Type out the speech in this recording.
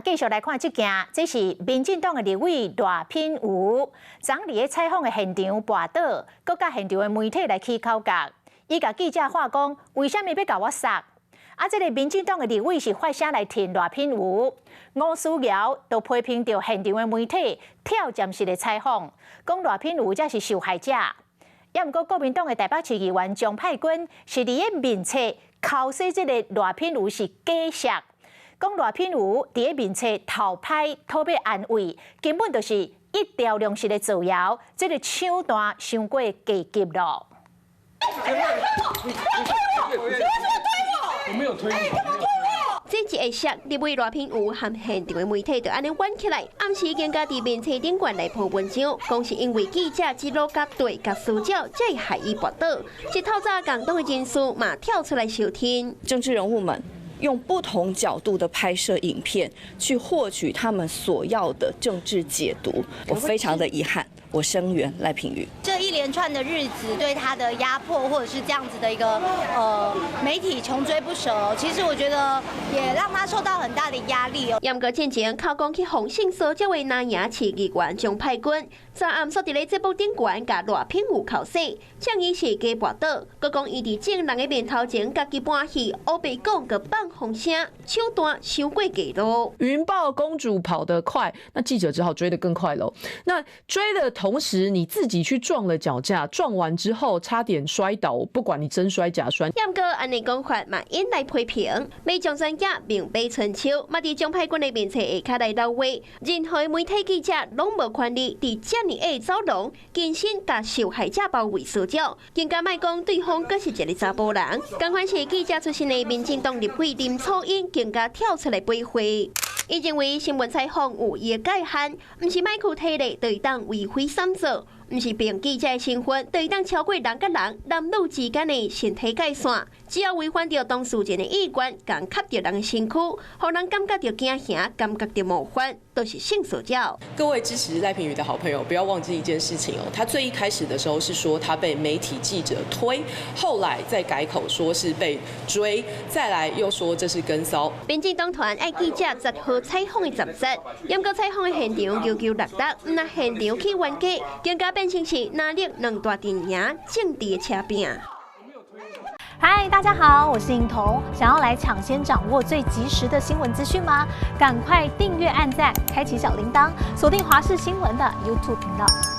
繼續來看這件，這是民進黨的立委賴品妤，昨佇咧採訪的現場跋倒，閣佮現場的媒體來起口角，伊共記者話講：為啥物欲共我殺？啊，這个民進黨的立委是發聲來挺賴品妤，吳思瑤就批評著現場的媒體跳針式的採訪，講賴品妤才是受害者。也毋過國民黨的台北市議員鍾沛君是佇咧面冊剾洗這个賴品妤是假摔。講賴品妤佇咧面冊討拍討欲安慰，根本就是一條龍式的造謠，這个手段傷過低級咯。你為什麼推我？我沒有推你。這一下摔，立委賴品妤和現場的媒體就按呢冤起來，暗時更加佇面冊頂懸來鋪文章，講是因為記者一路佮對佮騷擾，才會害伊跋倒。這透早共黨的人士嘛跳出來相挺。政治人物們用不同角度的拍攝影片，去獲取他們所要的政治解讀，我非常的遺憾。我聲援賴品妤。這一連串的日子對他的壓迫，或者是這樣子的一個媒體窮追不捨，其實我覺得也讓他受到很大的壓力哦。毋過進前口講去予性騷擾的南營市議員鍾沛君，昨暗煞佇咧節目頂懸共賴品妤剾洗，嗆伊是假跋倒，閣講伊佇眾人的面頭前家己搬戲，烏白講閣放風聲，手段傷過低落。雲豹公主跑得快，那記者只好追得更快嘍。那追的同時，你自己去撞了腳架，撞完之後差點摔倒，不管你真摔假摔。毋過按呢講法嘛引來批評，美將專家明白春秋，嘛佇鍾沛君的面冊下跤來留話，任何媒體記者攏無權利佇遮爾矮走廊，近身共受害者包圍騷擾，更加莫講對方閣是一个查埔人。仝款是記者出身的民進黨立委林楚茵更加跳出來駁話。伊認為新聞採訪有伊的界限，毋是麥克體力就會當為非三做，毋是憑記者的身份就會當超過人佮人、男女之間的身體界線。只要違反著當事人的意願，共磕著人的身軀，予人感覺著驚嚇，感覺著冒犯，都是性騷擾。各位支持賴品妤的好朋友，不要忘記一件事情哦。他最一開始的時候是說他被媒體記者推，後來再改口說是被追，再來又說這是跟騷。民進黨團愛記者10號採訪的站則，毋過採訪的現場糾糾搦搦，毋但現場起冤家，更加變成是藍綠兩大陣營政治的車拚。嗨，大家好，我是穎彤。想要來搶先掌握最及時的新聞資訊嗎？趕快訂閱、按讚、開啟小鈴鐺，鎖定華視新聞的 YouTube 頻道。